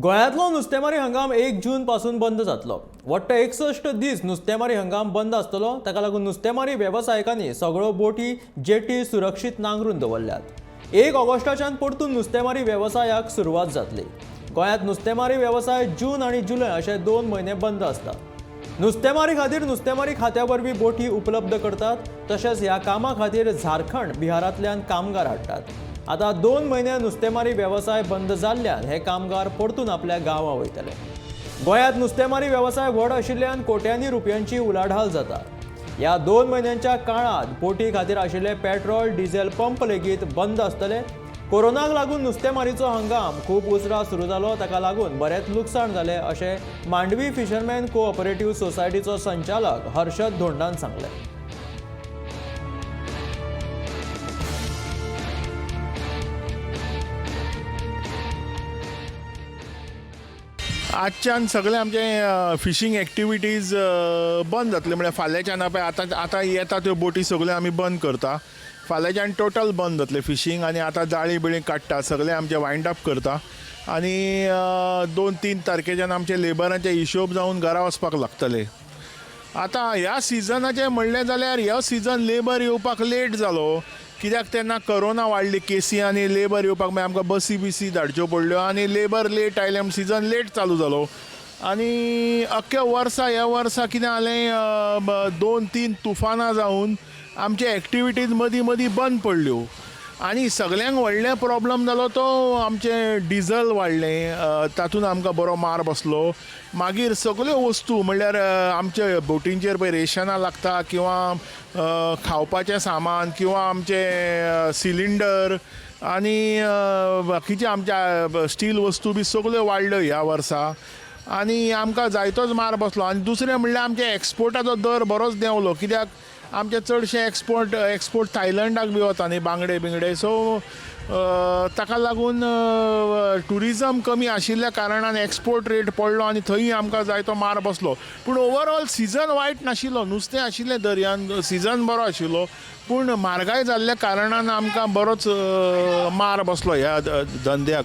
गोंयांतलो नुस्तेमारी हंगाम 1 जून पासून बंद जातलो. वट्ट 61 दीस नुस्तेमारी हंगाम बंद आसतलो. ताका लागून नुस्तेमारी वेवसायिकांनी सगळ्यो बोटी जेटी सुरक्षीत नांगरून दवरल्यात. 1 ऑगस्टाच्यान परतून नुस्तेमारी वेवसायाक सुरवात जातली. गोंयांत नुस्तेमारी वेवसाय जून आनी जुलय अशे 2 म्हयने बंद आसतात. नुस्तेमारी खातीर नुस्तेमारी खात्या वरवीं बोटी उपलब्ध करतात. तशेंच ह्या कामा खातीर झारखंड, बिहारांतल्यान कामगार हाडटात. आता 2 म्हयने नुस्तेमारी वेवसाय बंद जाल्ल्यान हे कामगार परतून आपल्या गांवां वयतले. गोंयांत नुस्तेमारी वेवसाय व्हड आशिल्ल्यान कोट्यांनी रुपयांची उलाढाल जाता. ह्या 2 म्हयन्यांच्या काळांत बोटी खातीर आशिल्ले पेट्रोल, डिझेल पंप लेगीत बंद आसतले. कोरोनाक लागून नुस्तेमारीचो हंगाम खूब उसरां सुरू जालो. ताका लागून बरेंच लुकसाण जालें अशें मांडवी फिशरमॅन कोऑपरेटिव्ह सोसायटीचो संचालक हर्षद धोंडान सांगलें. आजच्यान सगळे आमचे फिशींग एक्टिविटीज बंद जातले. म्हळ्यार फाल्यांच्यान पळय आतां आतां येता त्यो बोटी सगळ्यो आमी बंद करता. फाल्यांच्यान टोटल बंद जातलें फिशींग आनी आतां जाळी बिळी काडटा, सगळें आमचें वायंड अप करता आनी 2-3 तारखेच्यान आमचे लेबरांचे हिशोब जावन घरा वचपाक लागतले. आतां ह्या सिजनाचें म्हणलें जाल्यार ह्या सिजन लेबर येवपाक लेट जालो, कित्याक तेन्ना करोना वाडली केसी आनी लेबर येवपाक मागीर आमकां बसी बिसी धाडच्यो पडल्यो आनी लेबर लेट आयले म्हूण सिजन लेट चालू जालो. आनी अख्ख्या वर्सा ह्या वर्सा कितें जालें, 2-3 तुफानां जावन आमचे एक्टिविटीज मदीं मदीं बंद पडल्यो आनी सगल्यांक व्हडलें प्रॉब्लम जालो तो आमचें डिजल वाडलें, तातूंत आमकां बरो मार बसलो. मागीर सगल्यो वस्तू म्हणल्यार आमचे बोटींचेर पळय रेशनां लागता किंवां खावपाचें सामान किंवां आमचें सिलिंडर आनी बाकीचे आमच्या स्टील वस्तू बी सगल्यो वाडल्यो ह्या वर्सा आनी आमकां जायतोच मार बसलो. आनी दुसरें म्हणल्यार आमच्या एक्सपोर्टाचो दर बरोच देंवलो, कित्याक आमचे चडशे एक्सपोर्ट थायलंडाक बी वता न्ही, बांगडे बिंगडे. सो ताका लागून ट्युरिजम कमी आशिल्ल्या कारणान एक्सपोर्ट रेट पडलो आनी थंय आमकां जायतो मार बसलो. पूण ओवरऑल सिजन वायट नाशिल्लो, नुस्तें आशिल्लें दर्यान, सिजन बरो आशिल्लो, पूण म्हारगाय जाल्ल्या कारणान आमकां बरोच मार बसलो ह्या धंद्याक.